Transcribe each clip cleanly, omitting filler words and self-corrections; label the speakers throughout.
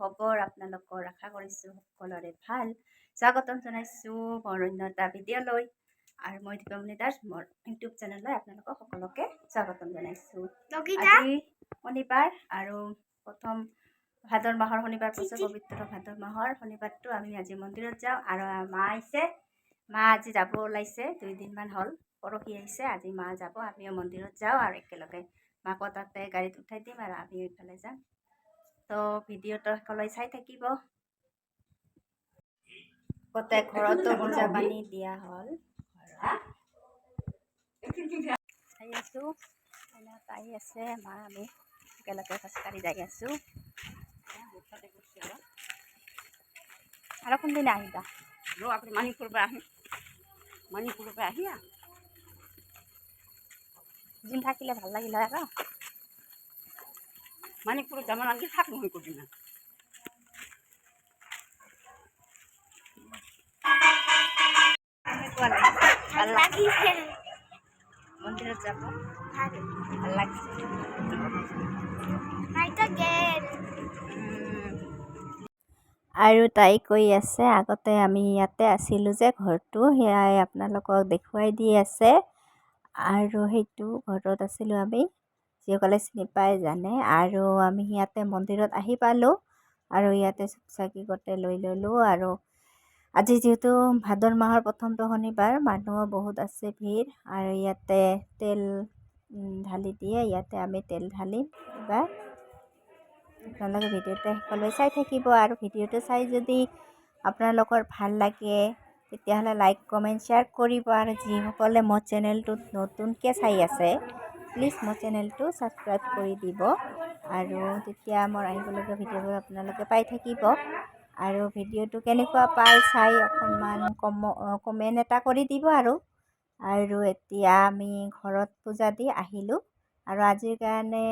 Speaker 1: খবৰ আপোনালোকৰ? আশা কৰিছোঁ সকলোৰে ভাল। স্বাগতম জনাইছোঁ মোৰ অন্য এটা ভিডিঅ'লৈ আৰু মই দীপমণি দাস, মোৰ ইউটিউব চেনেললৈ আপোনালোকক সকলোকে স্বাগতম জনাইছোঁ। আজি শনিবাৰ আৰু প্ৰথম ভাদৰ মাহৰ শনিবাৰ পৰিছে। পবিত্ৰ ভাদৰ মাহৰ শনিবাৰটো আমি আজি মন্দিৰত যাওঁ আৰু মা আহিছে। মা আজি যাব ওলাইছে, 2 দিনমান হ'ল, পৰহি আহিছে। আজি মা যাব, আমিও মন্দিৰত যাওঁ আৰু একেলগে মাকো তাতে গাড়ীত উঠাই দিম আৰু আমিও ইফালে যাম। তো ভিডিঅ'টো সকলোৱে চাই থাকিব। গোটেই ঘৰতো পূজা পানী দিয়া হ'ল। চাই আছোঁ, আহি আছে মা, আমি একেলগে খোজকাঢ়ি যাই আছোঁ। আৰু কোনদিনা আহিবা?
Speaker 2: আপুনি মাণিকপুৰৰ পৰা আহিম, মাণিকপুৰৰ পৰা আহি।
Speaker 1: দুদিন থাকিলে ভাল লাগিল হয় আৰু।
Speaker 2: মাণিকপুৰত যাব নালাগে, থাক নহয় কৰিম।
Speaker 1: কেনেকুৱা লাগিছে? ভাল লাগিছে? মন্দিৰত যাব ভাল লাগিছে। আৰু তাই কৈ আছে, আগতে আমি ইয়াতে আছিলোঁ যে ঘৰটো, সেয়াই আপোনালোকক দেখুৱাই দি আছে। আৰু সেইটো ঘৰত আছিলোঁ আমি, যিসকলে চিনি পায় জানে। আৰু আমি ইয়াতে মন্দিৰত আহি পালোঁ আৰু ইয়াতে চাকি গোটেই লৈ ল'লোঁ। আৰু আজি যিহেতু ভাদৰ মাহৰ প্ৰথমটো শনিবাৰ, মানুহো বহুত আছে, ভিৰ। আৰু ইয়াতে তেল ঢালি দিয়ে, ইয়াতে আমি তেল ঢালিম এইবাৰ। আপোনালোকে ভিডিঅ'টো শেষলৈ চাই থাকিব আৰু ভিডিঅ'টো চাই যদি আপোনালোকৰ ভাল লাগে, তেতিয়াহ'লে লাইক, কমেণ্ট, শ্বেয়াৰ কৰিব। আৰু যিসকলে মোৰ চেনেলটোত নতুনকৈ চাই আছে, প্লিজ মোৰ চেনেলটো ছাবস্ক্ৰাইব কৰি দিব আৰু তেতিয়া মোৰ আহিবলগীয়া ভিডিঅ'বোৰ আপোনালোকে পাই থাকিব। আৰু ভিডিঅ'টো কেনেকুৱা পায় চাই অকণমান কমেণ্ট এটা কৰি দিব। আৰু আৰু এতিয়া আমি ঘৰত পূজা দি আহিলোঁ আৰু আজিৰ কাৰণে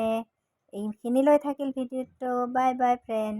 Speaker 1: এইখিনিলৈ থাকিল ভিডিঅ'টো। Bye bye friend.